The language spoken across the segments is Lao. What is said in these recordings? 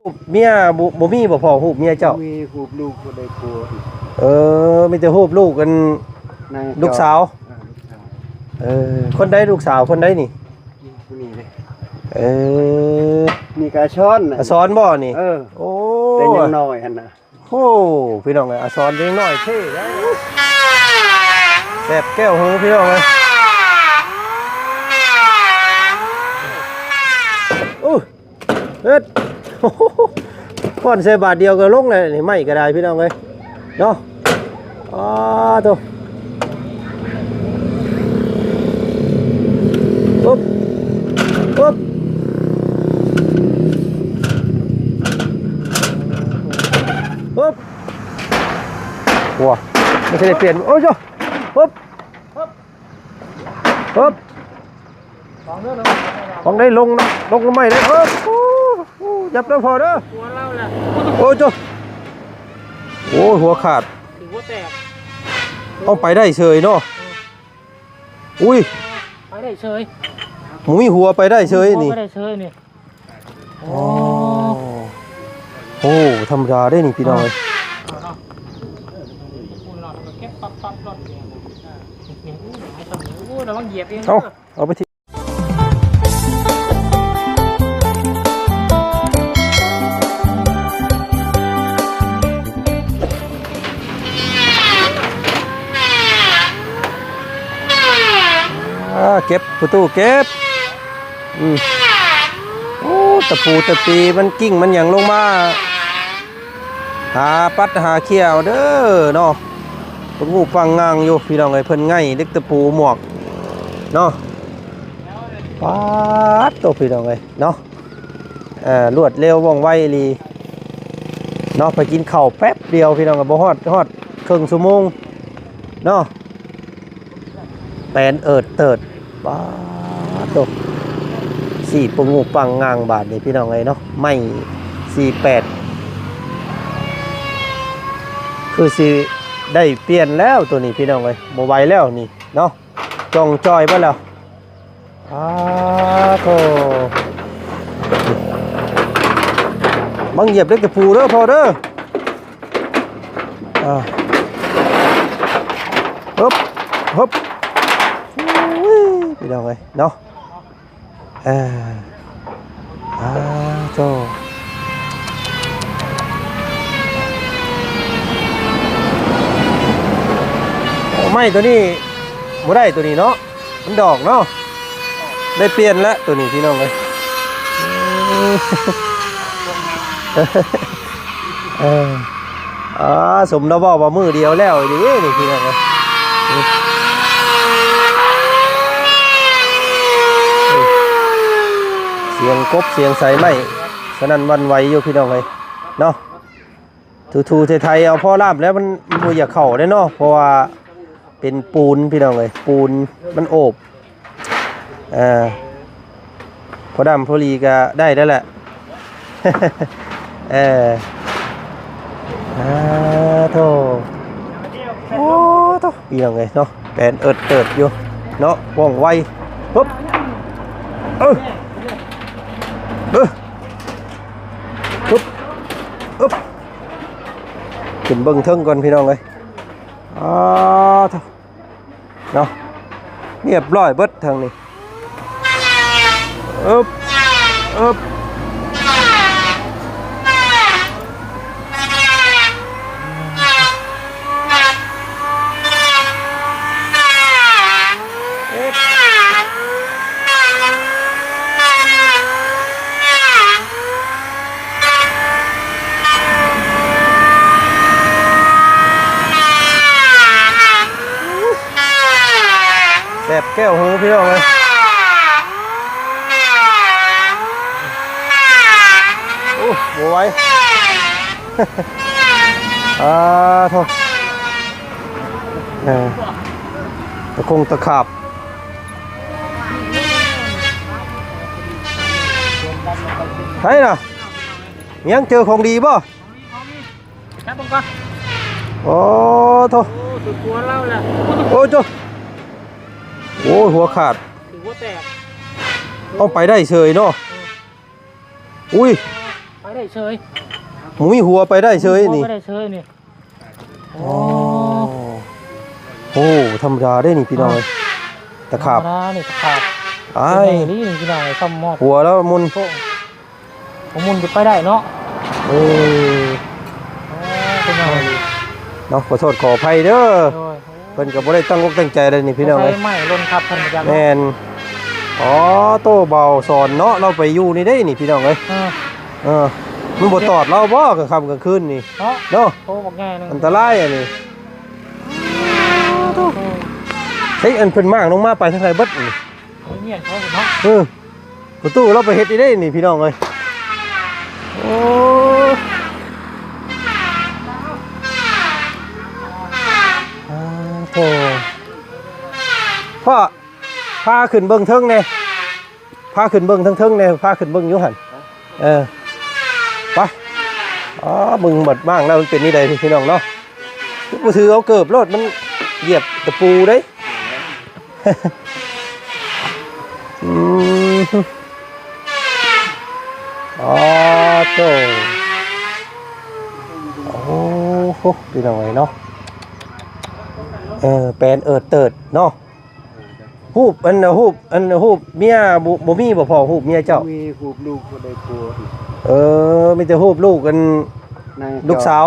ຮູບເມຍບໍ່ ບໍ່ມີບໍ່ພໍ່? ຮູບເມຍເຈົ້າ? ມີຮູບລູກ ບໍ່ໄດ້ຜົວ. ເອີ ມີແຕ່ຮູບລູກກັນ ນາງ ລູກສາວ. ເອີ ລູກສາວ. ເອີ ຄົນໃດລູກສາວຄົນໃດນີ້? ຜູ້ນີ້ເດ້. ເອີ ນີ້ກະອາຊອນນະ. ອາຊອນບໍ່ນີ້? ເອີ ໂອ້ ແຕ່ຍັງນ້ອຍຫັ້ນນະ. ໂອ້ ພີ່ນ້ອງເອີຍ ອາຊອນຍັງນ້ອຍເທ່ເດ້. ແສບແກ້ວຫູພີ່ນ້ອງເອີຍ. ໂອ້ ເຮັດ ໂອ້ໂຫ ປ້ອນໃສ່ບາດດຽວກໍລົງແລ້ວນີ້ ໄມ້ກໍໄດ້ພີ່ນ້ອງເອີຍເນາະ. ອໍໂຕ ປຶບ ປຶບ ປຶບ ໂອ້ ມັນຊິໄດ້ປ່ຽນ ໂອ້ຍ ປຶບ ປຶບ ຂອງໄດ້ລົງ ລົງໄມ້ໄດ້. ເອີ ໂອ້ ໂອ້ ຫຍັບເດີພໍ່ເດີ. ໂອ້ໂຕ ໂອ້ຍ ຫົວຂາດ ຖືວ່າແຕກ. ເອົາ ໄປໄດ້ເສີຍເນາະ. ເອີ ອຸ້ຍ ໄປໄດ້ເສີຍ ໝູມີຫົວໄປໄດ້ເສີຍນີ້ ໄປໄດ້ເສີຍນີ້. ອໍ ໂອ້ ທຳມະດາເດ້ນີ້ພີ່ນ້ອງເອີຍ. ເອົາ ເອົາໄປທີ່ ອ່າ ເກັບ ພໍ່ຕູ້ເກັບ. ອືມ ໂອ້ ຕະປູຕະປີມັນກິ້ງມັນຫຍັງລົງມາ ຫາປັດຫາເຂ້ຍເອົາເດີເນາະ. ປຶງຫູປັງງາງຢູ່ພີ່ນ້ອງເອີຍ ເພິ່ນໄງ່ເຫຼັກຕະປູໝວກເນາະ. ປາດໂຕ ພີ່ນ້ອງເອີຍເນາະ. ເອີ ລວດເລັວວ່ອງໄວອີ່ຫຼີເນາະ. ໄປກິນເຂົ້າແປັບດຽວພີ່ນ້ອງ ບໍ່ຮອດ ຮອດເຄິ່ງຊົ່ວໂມງເນາະ. ແປນເອີດເຕີດ ປາດໂຕ ສີປະງູປັງງາງບາດນີ້ພີ່ນ້ອງເອີຍເນາະ. ໄມ້ສີ່ແປດ ຄືຊິໄດ້ປ່ຽນແລ້ວໂຕນີ້ພີ່ນ້ອງເອີຍ ບໍ່ໄຫວແລ້ວນີ້ເນາະ. ຈ່ອງຈ່ອຍເບິດແລ້ວ. ອ້າໂທ ບັງຢຽບເຫຼັກຕະປູເດີພໍ່ເດີ. ອ່າ ຮຶບ ຮຶບ ອຸ້ຍ ພີ່ນ້ອງເອີຍເນາະ. ເອີ ອ້າໂທ ໂອ້ ໄມ້ໂຕນີ້ບໍ່ໄດ້ໂຕນີ້ເນາະ. ມັນດອກເນາະ ໄດ້ປ່ຽນແລ້ວໂຕນີ້ພີ່ນ້ອງເອີຍ. ເອີ ອ່າ ສົມລາວເວົ້າວ່າມື້ດຽວແລ້ວອີ່ຫຼີນີ້ພີ່ນ້ອງເອີຍ. ສຽງກົບສຽງສາຍໄມ້ສະໜັ່ນຫວັ່ນໄຫວຢູ່ພີ່ນ້ອງເອີຍເນາະ. ຖູໆໄຖໆເອົາພໍລາບແລ້ວ ມັນ ມັນບໍ່ຢາກເຂົ້າເດ້ເນາະ ເພາະວ່າເປັນປູນພີ່ນ້ອງເອີຍ ປູນມັນໂອບ. ເອີ ພໍດຳພໍລີກໍໄດ້ແລ້ວແຫຼະ. ເອີ ອາໂທ ໂອ້ໂທ ພີ່ນ້ອງເອີຍເນາະ ແປນເອີດເຕີດຢູ່ເນາະ ວ່ອງໄວ. ຮຶບ ເອີ ຮຶບ ຮຶບ ຂຶ້ນເບິ່ງເທິງກ່ອນພີ່ນ້ອງເອີຍ. ອາໂທ ເນາະ ຮຽບຮ້ອຍເບິດທາງນີ້. ອຶບ ອຶບ ແສບແກ້ວຫູພີ່ນ້ອງເອີຍ. ໂອ້ ບໍ່ໄຫວ ອາໂທ ເອີ ຕະຄົງຕະຂາບ ໃຜນະ ຍັງເຈີຂອງດີບໍ່? ຈັບເບິ່ງກ່ອນ. ໂອ້ໂທ ໂອ້ ຖືກຫົວລາວແລ້ວ. ໂອ້ໂຕ ໂອ້ຍ ຫົວຂາດ ຖືກຫົວແຕກ. ເອົາ ໄປໄດ້ເສີຍເນາະ. ເອີ ອຸ້ຍ ໄປ ໄດ້ເຊີຍ ບໍ່ມີຫົວໄປໄດ້ເຊີຍນີ້ ໄດ້ເຊີຍນີ້. ໂອ້ ໂອ້ ບໍ່ທຳມະດາເດ້ນີ້ພີ່ນ້ອງເອີຍ ຕະຂາບ ທຳມະດານີ້ຕະຂາບ ອ້າຍ ຕົວໃຫຍ່ອີ່ຫຼີນີ້ພີ່ນ້ອງເອີຍ ຊຳມອດ ຫົວລາວໝຸ່ນ ໂອ້ ໝຸ່ນຈະໄປໄດ້ເນາະ ເອີ ເນາະ ຂໍໂທດຂໍອະໄພເດີ ໂດຍ ເພິ່ນກໍບໍ່ໄດ້ຕັ້ງອົກຕັ້ງໃຈເດ້ນີ້ພີ່ນ້ອງເອີຍ ໃຊ້ໄມ້ຫຼົ່ນທັບເພິ່ນບໍ່ຈັກເນາະ ແມ່ນ ອໍ ໂຕເບົາສອນເນາະ ລາວໄປຢູ່ນີ້ເດ້ນີ້ພີ່ນ້ອງເອີຍ ເອີ ເອີ ມັນບໍ່ຕອດລາວບໍ່ ກາງຄ່ຳກາງຄືນນີ້ ເນາະ ເນາະ ໂຕບັກໃຫຍ່ໜຶ່ງ ອັນຕະລາຍອັນນີ້ ເອີ ເອີ ເອີ ເຮີ້ຍ ອັນເພິ່ນມ້າງລົງມາໄປທາງໃດເບິດນີ້ ເອົາມຽນເຂົາເນາະ ເອີ ປະຕູລາວໄປເຮັດອີ່ເດ້ນີ້ພີ່ນ້ອງເອີຍ ໂອ້ ອາ ໂທ້ ພໍ່ ພາຂຶ້ນເບິ່ງເທິງແດ່ ພາຂຶ້ນເບິ່ງເທິງໆແດ່ ພາຂຶ້ນເບິ່ງຢູ່ຫັ້ນ ເອີ ໄປ ອໍ ເບິ່ງບັດມ້າງແລ້ວມັນເປັນນີ້ໃດພີ່ນ້ອງເນາະ ຄືບໍ່ຖືເອົາເກີບໂລດ ມັນຢຽບຕະປູເດ້ ອືມ ອໍ ໂທ້ ໂອ້ໂຫ ພີ່ນ້ອງເອີຍເນາະ ເອີ ແປນເອີດເຕີດເນາະ ຮູບ ອັນ ຮູບ ອັນ ຮູບເມຍບໍ່ ບໍ່ມີບໍ່ພໍ່ ຮູບເມຍເຈົ້າ? ມີ ຮູບລູກບໍ່ໄດ້ຜົວ ເອີ ມີແຕ່ຮູບລູກ ອັນ ນາງ ລູກສາວ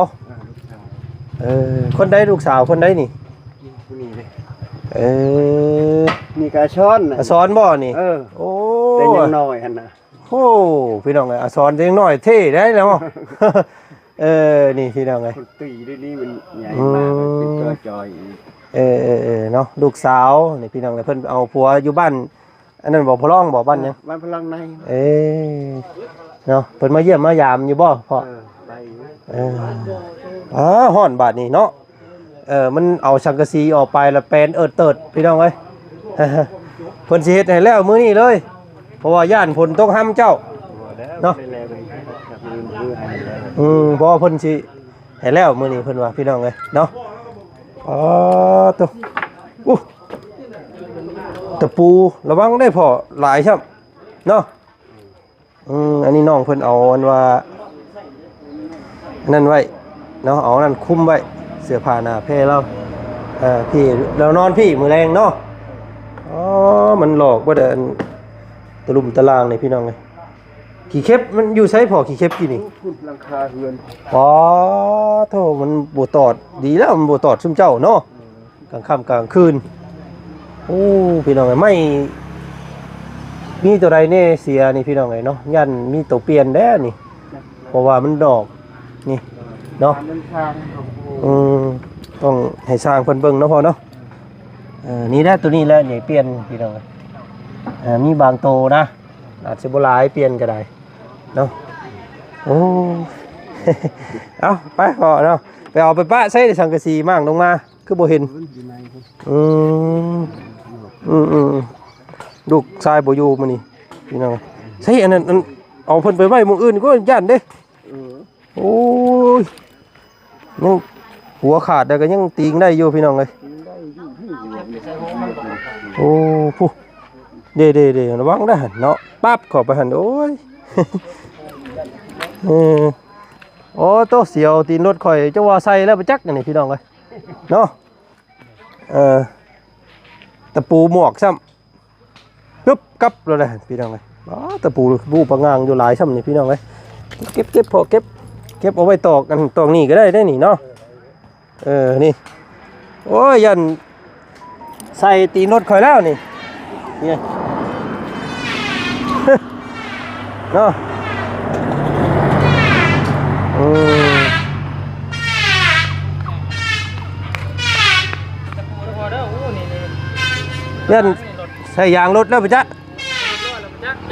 ເອີ ລູກສາວ ເອີ ຄົນໃດລູກສາວຄົນໃດນີ້? ຜູ້ນີ້ເດ້ ເອີ ນີ້ກໍອາສອນນະ ອາສອນບໍ່ນີ້? ເອີ ໂອ້ ແຕ່ຍັງນ້ອຍຫັ້ນນະ ໂອ້ ພີ່ນ້ອງເອີຍ ອາສອນແຕ່ຍັງນ້ອຍເທ່ໄດ໋ເນາະ ເອີ ນີ້ພີ່ນ້ອງເອີຍ ຄົນຕີດຽວນີ້ມັນໃຫຍ່ມາກ ອືມ ເປັນຕົວຈ່ອຍອີກ ເອີໆໆ ເນາະ ລູກສາວນີ້ພີ່ນ້ອງເອີຍ ເພິ່ນເອົາຜົວຢູ່ບ້ານ ອັນນັ້ນບໍ່ ພະລອງບໍ່ ບ້ານຫຍັງ? ບ້ານພະລອງໃນ ເອີ ເນາະ ເພິ່ນມາຢ້ຽມມາຢາມຢູ່ບໍ່ພໍ່? ເອີ ໄປຢູ່ ເອີ ອາ ຮ້ອນບາດນີ້ເນາະ ເອີ ມັນເອົາສັງກະສີອອກໄປລະແປນເອີດເຕີດ ພີ່ນ້ອງເອີຍ ເພິ່ນຊິເຮັດໃຫ້ແລ້ວມື້ນີ້ເລີຍ ເພາະວ່າຢ້ານຝົນຕົກຮຳເຈົ້າ ບໍ່ແລ້ວ ເນາະ ບໍ່ໄດ້ແລ້ວເລີຍ ອືມ ບໍ່ ເພິ່ນຊິໃຫ້ແລ້ວມື້ນີ້ ເພິ່ນວ່າ ພີ່ນ້ອງເອີຍເນາະ ອໍ ໂທ້ ອຸ ຕະປູ ລະວັງໄດ້ພໍ່ ຫຼາຍຊ້ຳເນາະ ອືມ ອັນນີ້ນ້ອງເພິ່ນເອົາອັນວ່າ ອັນນັ້ນໄວ້ເນາະ ເອົາອັນນັ້ນຄຸມໄວ້ ເສື້ອຜ້າໜ້າແພລາວ ເອີ ພີ່ລາວນອນພີ້ມື້ແລງເນາະ ອໍ ມັນຫຼອກເບິດ ອັນຕະລຸ່ມຕະລ່າງນີ້ ພີ່ນ້ອງເອີຍ ຂີ້ເຂັບມັນຢູ່ໃສພໍ່? ຂີ້ເຂັບຢູ່ນີ້ ພຸ້ນ ຫຼັງຄາເຮືອນ ອໍ ໂທ້ ມັນບໍ່ຕອດ ດີແລ້ວມັນບໍ່ຕອດຊຸມເຈົ້າເນາະ ກາງຄ່ຳກາງຄືນ ໂອ້ ພີ່ນ້ອງເອີຍ ໄມ້ມີໂຕໃດແດ່ເສຍນີ້ ພີ່ນ້ອງເອີຍເນາະ ຢ້ານມີໂຕປ່ຽນແດ່ນີ້ ເພາະວ່າມັນດອກນີ້ເນາະ ອືມ ຕ້ອງໃຫ້ຊ່າງເພິ່ນເບິ່ງເນາະພໍ່ເນາະ ເອີ ນີ້ແຫຼະ ໂຕນີ້ແຫຼະ ນີ້ປ່ຽນ ພີ່ນ້ອງເອີຍ ເອີ ມີບາງໂຕນະ ອາດຊິບໍ່ຫຼາຍ ປ່ຽນກໍໄດ້ເນາະ ໂອ້ ເອົາ ໄປພໍ່ເນາະ ໄປເອົາໄປປະໃສ່ສັງກະສີມ້າງລົງມາ ຄືບໍ່ເຫັນ ມັນຢູ່ໃນພຸ້ນ ອືມ ອືມໆ ລູກຊາຍບໍ່ຢູ່ມື້ນີ້ ພີ່ນ້ອງ ໃສ່ອັນນັ້ນ ອັນ ເອົາເພິ່ນໄປໄວ້ໝ່ອງອື່ນກໍຢ້ານເດ້ ເອີ ໂອ້ຍ ຍັງຫົວຂາດແລ້ວກໍຍັງຕີງໄດ້ຢູ່ ພີ່ນ້ອງເອີຍ ຕີງໄດ້ຢູ່ ໂອ້ ພຸ້ນ ເດ້ໆໆ ລະວັງເດີຫັ້ນເນາະ ປັບເຂົ້າໄປຫັ້ນ ໂອ້ຍ ເອີ ໂອ້ ໂຕ ສຽວຕີນລົດຂ້ອຍ ເຈົ້າວ່າໃສ່ແລ້ວບໍ່ຈັກ ອັນນີ້ ພີ່ນ້ອງເອີຍ ເນາະ ເອີ ຕະປູໝວກຊ້ຳ ຮຶບ ກັບໂລດແຫຼະພີ່ນ້ອງເອີຍ ອໍ ຕະປູບູປະງາງຢູ່ຫຼາຍຊ້ຳນີ້ພີ່ນ້ອງເອີຍ ເກັບໆ ເກັບພໍເກັບ ເກັບເອົາໄວ້ຕອກອັນຕອກນີ້ກໍໄດ້ເດ້ນີ້ເນາະ ເອີ ນີ້ ໂອ້ຍ ຢ້ານໃສ່ຕີນລົດຂ້ອຍແລ້ວນີ້ ນີ້ ເນາະ ອືມ ຢ້ານໃສ່ຢາງລົດແລ້ວປະຈັກ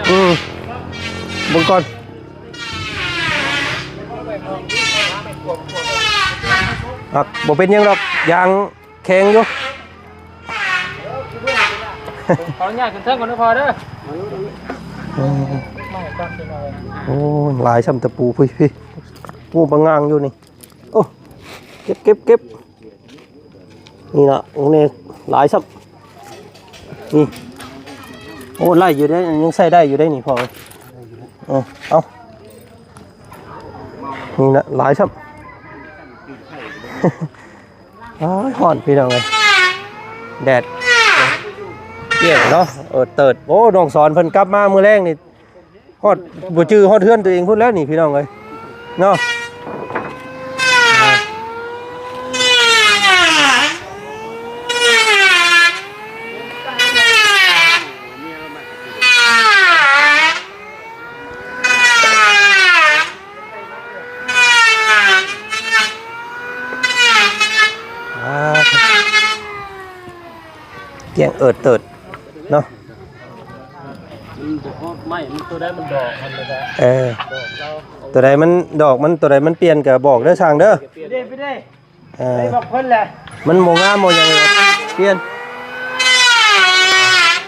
ອືມ ເບິ່ງກ່ອນ ອ່ະ ບໍ່ເປັນຫຍັງດອກ ຢາງ ແຂງຢູ່ ຂໍອະນຸຍາດຂຶ້ນເທິງກ່ອນເດີພໍ່ເດີ ອືມ ມາໃຫ້ກ່ອນ ໂອ້ຍ ຫຼາຍຊ້ຳຕະປູ ພຸ້ນ ພີ້ ໂອ້ ປະງາງຢູ່ນີ້ ໂອ້ ເກັບ ເກັບ ເກັບ ນີ້ລະ ໂອ້ ນີ້ຫຼາຍຊ້ຳ ນີ້ ໂອ້ ໄດ້ຢູ່ເດ້ ຍັງໃຊ້ໄດ້ຢູ່ເດ້ນີ້ພໍ່ ເອີ ເອົາ ນີ້ນະ ຫຼາຍຊ້ຳ. ອ້າຍ ຮ້ອນພີ່ນ້ອງເອີຍ ແດດ ເປັນເນາະ. ເອີ ເຕີດ ໂອ້ ນ້ອງສອນເພິ່ນກັບມາມື້ແລງນີ້ ຮອດ ບໍ່ຈື່ຮອດເຮືອນຕົວເອງພຸ້ນແລ້ວນີ້ພີ່ນ້ອງເອີຍເນາະ. ອ່າ ກ້ຽງເອີດເຕີດເນາະ. ມັນບໍ່ຮອດໄມ້ ມັນຕົວໃດມັນດອກມັນນະ ເອີ ດອກລາວ ຕົວໃດມັນດອກມັນ ຕົວໃດມັນປ່ຽນກໍບອກເດີຊ່າງເດີ. ໄປເດ້ ໄປເດ້ ເອີ ໄປບອກເພິ່ນແຫຼະ ມັນບໍ່ງາມບໍ່ຫຍັງ ປ່ຽນ.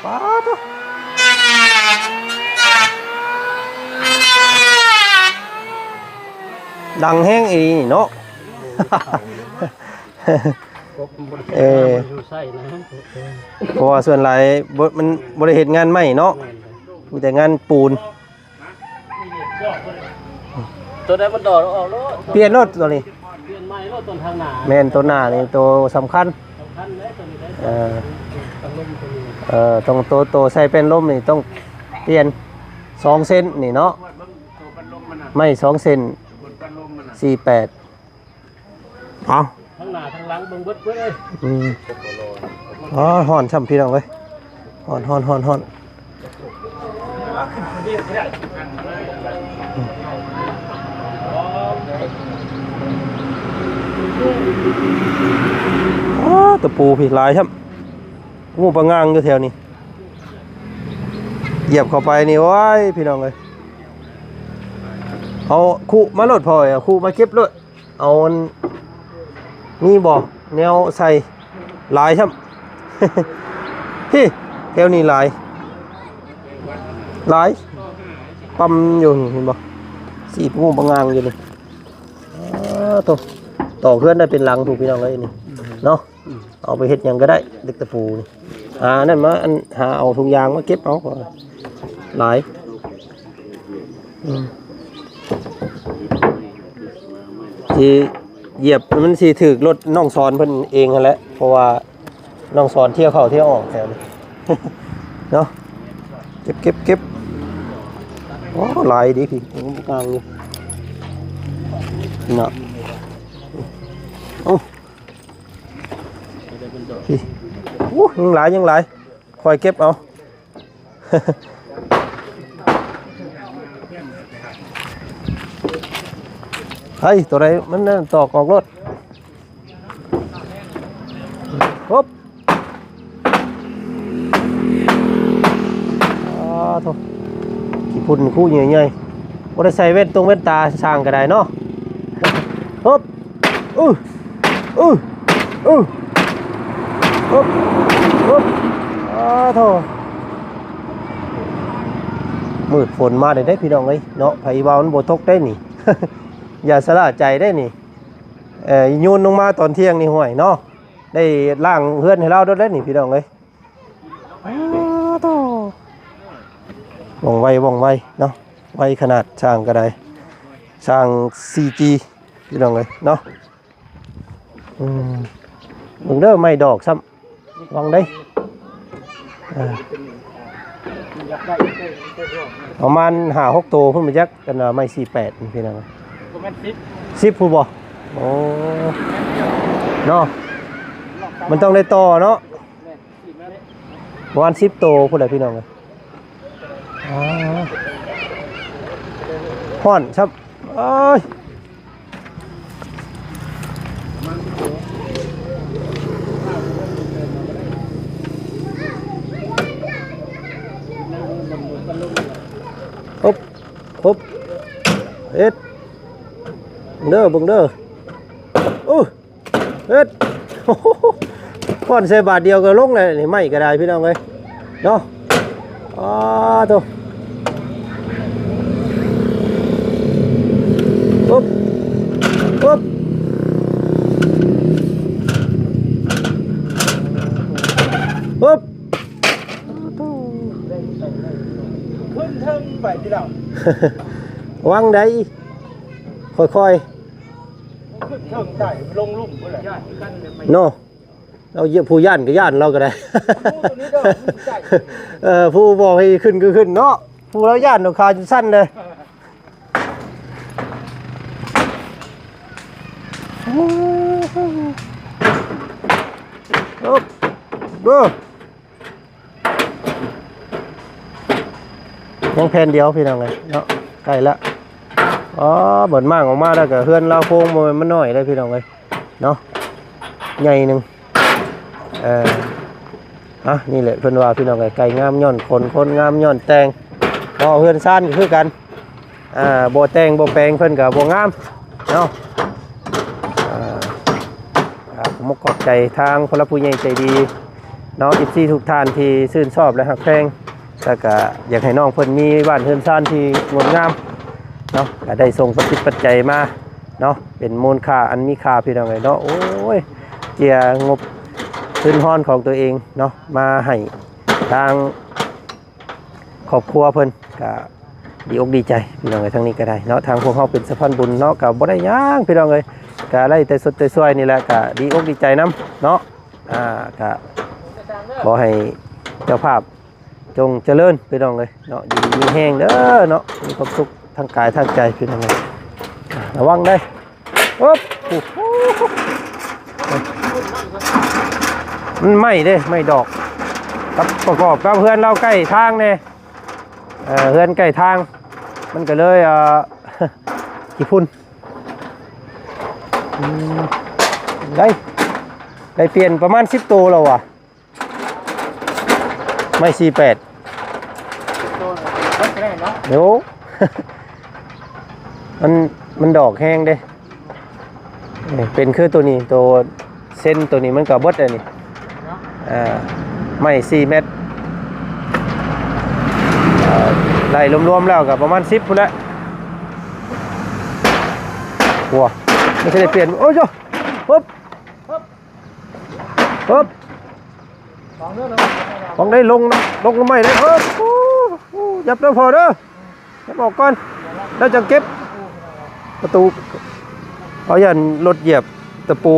ປາດໂທ້ ດັງແຮງອີ່ຫຼີເນາະ. ເອີ ເພາະວ່າສ່ວນຫຼາຍບໍ່ ມັນບໍ່ໄດ້ເຮັດງານໄມ້ເນາະ ມີແຕ່ງານປູນ. ຕົວໃດມັນດອກອອກໂລດ ປ່ຽນໂລດຕົວນີ້ ປ່ຽນໃໝ່ໂລດ ຕົ້ນທາງໜ້າ ແມ່ນ ຕົ້ນໜ້ານີ້ໂຕສຳຄັນ ສຳຄັນເດ້ຕົວນີ້ເດ້. ເອີ ເອີ ຕ້ອງໂຕ ໂຕໃສ່ແປ້ນລົມນີ້ຕ້ອງປ່ຽນສອງເສັ້ນນີ້ເນາະ ໄມ້ສອງເສັ້ນ ສີ່ແປດ. ເອົາ ທັງໜ້າທັງຫຼັງເບິ່ງເບິດເບິດເລີຍ. ອືມ ອໍ ຮ້ອນຊ້ຳພີ່ນ້ອງເອີຍ ຮ້ອນ ຮ້ອນ ຮ້ອນ ຮ້ອນ. ອໍ ຕະປູພີ້ຫຼາຍຊ້ຳ ງູປາງງາງຢູ່ແຖວນີ້ ຢຽບເຂົ້າໄປນີ້ ໂອ້ຍ ພີ່ນ້ອງເອີຍ. ເອົາຄຸມາໂລດພໍ່ ເອົາຄຸມາເກັບໂລດ. ເອົາອັນ ມີບໍ່ແນວໃສ່ ຫຼາຍຊ້ຳ ພີ້ ແຖວນີ້ຫຼາຍ ຫຼາຍ ປ້ຳຢູ່ນີ້ ເຫັນບໍ່ ສີປະງູປະງາງຢູ່ນີ້. ອ້າໂທ້ ຕອກເຮືອນໄດ້ເປັນຫຼັງພຸ້ນ ພີ່ນ້ອງເອີຍ ນີ້ເນາະ. ເອົາໄປເຮັດຫຍັງກໍໄດ້ ເຫຼັກຕະປູນີ້ ຫານັ້ນມາ ອັນ ຫາເອົາຖົງຢາງມາເກັບເອົາ ຫຼາຍ. ອືມ ຊິຢຽບ ມັນຊິຖືກລົດນ້ອງສອນເພິ່ນເອງຫັ້ນແຫຼະ ເພາະວ່ານ້ອງສອນທ່ຽວເຂົ້າທ່ຽວອອກແຖວນີ້ເນາະ. ເກັບ ເກັບ ເກັບ. ໂອ້ ຫຼາຍເດ້ພີ້ ກາງຢູ່ເນາະ. ໂອ້ ພີ້ ໂອ້ ຍັງຫຼາຍ ຍັງຫຼາຍ ຄ່ອຍເກັບເອົາ. ເຮີ້ຍ ຕົວໃດມັນນັ້ນ ຕອກອອກໂລດ. ຮຶບ ອ້າໂທ້ ຂີ້ຝຸ່ນຄູ່ໃຫຍ່ໆ ບໍ່ໄດ້ໃສ່ແວ່ນຕົງແວ່ນຕາ ຊ່າງກໍໄດ້ເນາະ. ຮຶບ ອື ອື ອື ຮຶບ ຮຶບ. ອ້າໂທ້ ມືດຝົນມາໄດ້ເດ້ ພີ່ນ້ອງເອີຍເນາະ. ໃຜວ່າມັນບໍ່ຕົກໄດ້ນີ້ ຢ່າຊະລ່າໃຈໄດ້ນີ້. ເອີ ໂຍນລົງມາຕອນທ່ຽງນີ້ ຫ້ວຍເນາະ ໄດ້ລ້າງເຮືອນໃຫ້ລາວໂດດແລ້ວນີ້ ພີ່ນ້ອງເອີຍ. ອ້າໂທ້ ວ່ອງໄວ ວ່ອງໄວເນາະ ໄວຂະໜາດ. ຊ່າງກໍໄດ້ ຊ່າງ ສີ່ຈີ ພີ່ນ້ອງເອີຍເນາະ. ອືມ ເບິ່ງເດີ ໄມ້ດອກຊ້ຳ ວັງໄດ້ ເອີ ປະມານຫ້າຫົກໂຕພຸ້ນ ບໍ່ຈັກ ອັນວ່າໄມ້ສີ່ແປດ ພີ່ນ້ອງ. ປະມານສິບ ສິບພຸ້ນບໍ່? ໂອ້ ເນາະ ມັນຕ້ອງໄດ້ຕໍ່ເນາະ. ປະມານສິບໂຕພຸ້ນແຫຼະ ພີ່ນ້ອງເອີຍ. ອ້າ ຮ້ອນຊ້ຳ ເອີຍ. ຮຶບ ຮຶບ ເຮັດເດີ ເບິ່ງເດີ ໂອ້. ເຮັດ ໂອ້ໂຫ ຄອນໃສ່ບາດດຽວກໍລົງແລ້ວນີ້ ໄມ້ກໍໄດ້ ພີ່ນ້ອງເອີຍເນາະ. ອ້າໂທ້ ປຶບ ປຶບ ປຶບ. ຂຶ້ນເທິງໄປຕິລາວ ວັງໃດ. ຄ່ອຍໆ ຂຶ້ນເທິງໄດ້ ລົງລຸ່ມພຸ້ນແຫຼະ ເນາະ. ລາວຢ້ານ ຜູ້ຢ້ານກໍຢ້ານລາວກໍໄດ້ ເອີ ຜູ້ບອກໃຫ້ຂຶ້ນກໍຂຶ້ນເນາະ ຜູ້ລາວຢ້ານດອກ ຂາຈົນສັ່ນເລີຍ. ໂອ້ ເດີ ຍັງແຜ່ນດຽວພີ່ນ້ອງເອີຍເນາະ ໃກ້ລະ. ອໍ ເບິດມ້າງອອກມາແລ້ວກໍເຮືອນລາວໂຄງ ບໍ່ແມ່ນມັນນ້ອຍເດ້ພີ່ນ້ອງເອີຍເນາະ ໃຫຍ່ໜຶ່ງ. ເອີ ອ່ະ ນີ້ແຫຼະເພິ່ນວ່າພີ່ນ້ອງເອີຍ ໄກ່ງາມຍ້ອນຂົນ ຄົນງາມຍ້ອນແຕ່ງ ເນາະ. ເຮືອນຊານກໍຄືກັນ ອ່າ ບໍ່ແຕ່ງບໍ່ແປງເພິ່ນກໍບໍ່ງາມເນາະ. ອ່າ ອ່າ ຂໍຂອບໃຈທາງຜູ້ຫຼັກຜູ້ໃຫຍ່ໃຈດີເນາະ ເອັຟຊີ ທຸກທ່ານທີ່ຊື່ນຊອບ ແລະ ຮັກແພງ ແລ້ວກະຢາກໃຫ້ນ້ອງເພິ່ນມີບ້ານເຮືອນຊານທີ່ງົດງາມເນາະ ກະໄດ້ສົ່ງປັດຈິດປັດໄຈມາເນາະ ເປັນມູນຄ່າອັນມີຄ່າ ພີ່ນ້ອງເອີຍເນາະ. ໂອ້ຍ ເຈຍງົບທຶນຮອນຂອງຕົວເອງເນາະ ມາໃຫ້ທາງ ຄອບຄົວເພິ່ນກະດີອົກດີໃຈພີ່ນ້ອງເອີຍ. ທາງນີ້ກໍໄດ້ເນາະ ທາງພວກເຮົາເປັນສະພານບຸນເນາະ ກະບໍ່ໄດ້ຫຍັງພີ່ນ້ອງເອີຍ ກະໄດ້ແຕ່ຊົດແຕ່ຊ່ວຍນີ້ແຫຼະ ກະດີອົກດີໃຈນຳເນາະ. ອ່າ ກະຂໍໃຫ້ເຈົ້າພາບຈົ່ງຈະເລີນພີ່ນ້ອງເອີຍເນາະ ຢູ່ດີມີແຮງເດີເນາະ ມີຄວາມສຸກທາງກາຍທາງໃຈພີ່ນ້ອງເອີຍ. ອ່າ ລະວັງເດີ. ໂອ້ ມັນໄມ້ເດ້ ໄມ້ດອກ ກັບ ປະກອບກັບເຮືອນລາວໃກ້ທາງແດ່ ເອີ ເຮືອນໃກ້ທາງ ມັນກໍເລີຍ ອ່າ ຂີ້ຝຸ່ນ. ອືມ ໄດ້ ໄດ້ປ່ຽນປະມານສິບໂຕແລ້ວຫວາ. ໄມ້ສີ່ແປດ ໂອ້ ມັນ ມັນດອກແຮງເດ້. ນີ້ເປັນຄືໂຕນີ້ ໂຕເສັ້ນໂຕນີ້ມັນກໍເບິດແລ້ວນີ້. ເອີ ໄມ້ສີ່ແມັດ ເອີ ໄລ່ລວມໆແລ້ວກໍປະມານສິບພຸ້ນແຫຼະ. ໂອ້ ມັນຊິໄດ້ປ່ຽນ ໂອ້ຍ ໂອ້ ປຶບ ປຶບ ຂອງໄດ້ລົງ ລົງໄມ້ໄດ້. ເອີ ໂອ້ ໂອ້ ຫຍັບເດີພໍ່ເດີ ຫຍັບອອກກ່ອນ ແລ້ວຈັ່ງເກັບປະຕູ. ເອົາ ຢ້ານລົດຢຽບຕະປູ.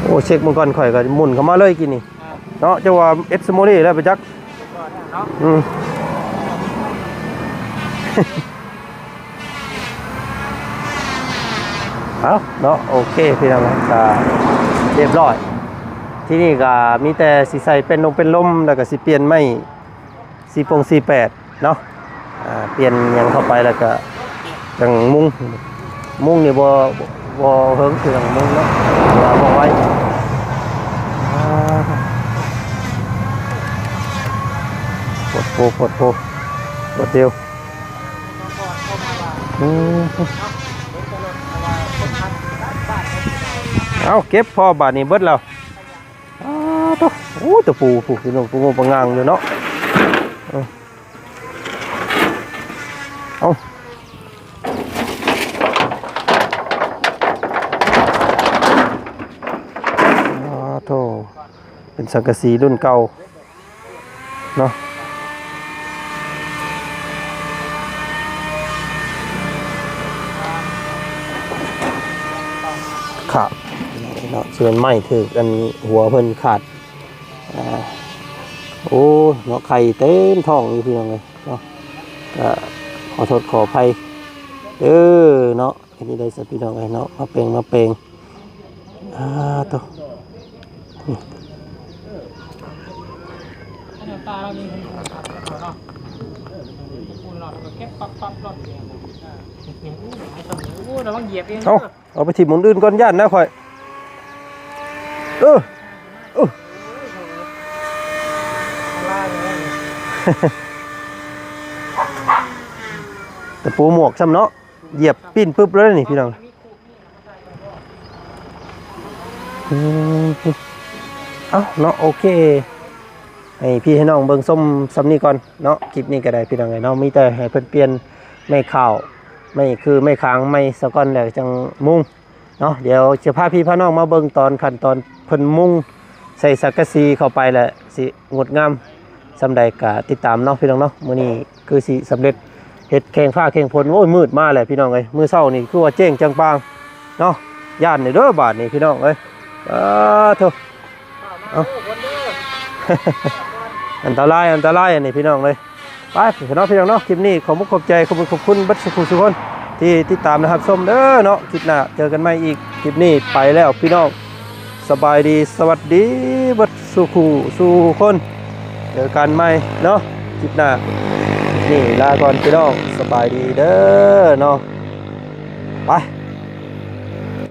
ໂອ້ ເຊັກມັນກ່ອນ ຂ້ອຍກໍໝຸນເຂົ້າມາເລີຍກີ້ນີ້ເນາະ ເຈົ້າວ່າເອັດສະໂມເລແລ້ວໄປຈັກ. ອືມ ເອົາເນາະ ໂອເຄ ພີ່ນ້ອງ ກໍຮຽບຮ້ອຍ. ທີນີ້ກໍມີແຕ່ຊິໃສ່ເປັນລົມເປັນລົມ ແລ້ວກໍຊິປ່ຽນໄມ້ສີ່ປົງສີ່ແປດເນາະ. ອ່າ ປ່ຽນຫຍັງເຂົ້າໄປແລ້ວກໍຈັ່ງມຸງ. ມຸງນີ້ບໍ່ ບໍ່ເຫິງຄືຫຍັງມຸງເນາະ ເພາະວ່າບໍ່ໄວ. ອ່າ ໂພດໂພ ໂພດໂພ ໂພດດຽວ. ອືມ ເອົາ ເກັບພໍບາດນີ້ເບິດແລ້ວ. ອ້າໂທ້ ໂອ້ ຕະປູ ຜູ້ພີ່ນ້ອງ ໂອ້ ປະງາງຢູ່ເນາະ. ເອີ ເອົາ ອ້າໂທ້ ເປັນສັງກະສີລຸ້ນເກົ່າເນາະ. ຂາດເນາະ ສ່ວນໄມ້ຖືກອັນຫົວເພິ່ນຂາດ. ອ່າ ໂອ້ ເນາະ ໄຂ່ເຕັມທ້ອງຢູ່ ພີ່ນ້ອງເອີຍເນາະ. ກໍຂໍໂທດຂໍອະໄພເດີເນາະ. ເຮັດໄດ້ຊະ ພີ່ນ້ອງເອີຍເນາະ ມາແປງ ມາແປງ. ອ່າ ໂທ້ ເອົາ ເອົາໄປຖິ້ມໝ່ອງອື່ນກ່ອນ ຢ້ານນະຂ້ອຍ. ເອີ ເອີ ຕະປູໝວກຊ້ຳເນາະ ຢຽບປີ້ນປຶບເລີຍນີ້ ພີ່ນ້ອງ. ອືມ ເອົ້າເນາະ ໂອເຄ ໃຫ້ພີ່ໃຫ້ນ້ອງເບິ່ງຊົມສ່ຳນີ້ກ່ອນເນາະ. ຄລິບນີ້ກໍໄດ້ ພີ່ນ້ອງເອີຍເນາະ ມີແຕ່ໃຫ້ເພິ່ນປ່ຽນໄມ້ຂາວ ໄມ້ຄືໄມ້ຄາງໃໝ່ສາກ່ອນ ແລ້ວຈັ່ງມຸງເນາະ. ດຽວຈະພາພີ່ພານ້ອງມາເບິ່ງຕອນຂັ້ນຕອນເພິ່ນມຸງໃສ່ສັງກະສີເຂົ້າໄປ ແລ້ວຊິງົດງາມສ່ຳໃດກໍຕິດຕາມເນາະ ພີ່ນ້ອງເນາະ. ມື້ນີ້ຄືຊິສຳເລັດ ເຮັດແຂ່ງຟ້າແຂ່ງຝົນ. ໂອ້ຍ ມືດມາແລ້ວພີ່ນ້ອງເອີຍ, ມື້ເຊົ້ານີ້ຄືວ່າແຈ້ງຈັ່ງປາງເນາະ. ຢ້ານເດີບາດນີ້ພີ່ນ້ອງເອີຍ. ສາທຸ. ເອົ້າ ອັນຕະລາຍ ອັນຕະລາຍອັນນີ້ພີ່ນ້ອງເອີຍ. ໄປເນາະພີ່ນ້ອງເນາະ, ຄລິບນີ້ຂອບມຸກຂອບໃຈ ຂອບຄຸນ ຂອບຄຸນເບິດສູ່ຜູ້ສູ່ຄົນທີ່ຕິດຕາມ ແລະ ຮັບຊົມເດີເນາະ. ຄລິບໜ້າເຈີກັນໃໝ່ອີກ. ຄລິບນີ້ໄປແລ້ວພີ່ນ້ອງ, ສະບາຍດີ ສະຫວັດດີເບິດສູ່ຜູ້ສູ່ຄົນ, ເຈີກັນໃໝ່ເນາະ ຄລິບໜ້າ. ນີ້ລາກ່ອນພີ່ນ້ອງ, ສະບາຍດີເດີເນາະ. ໄປ.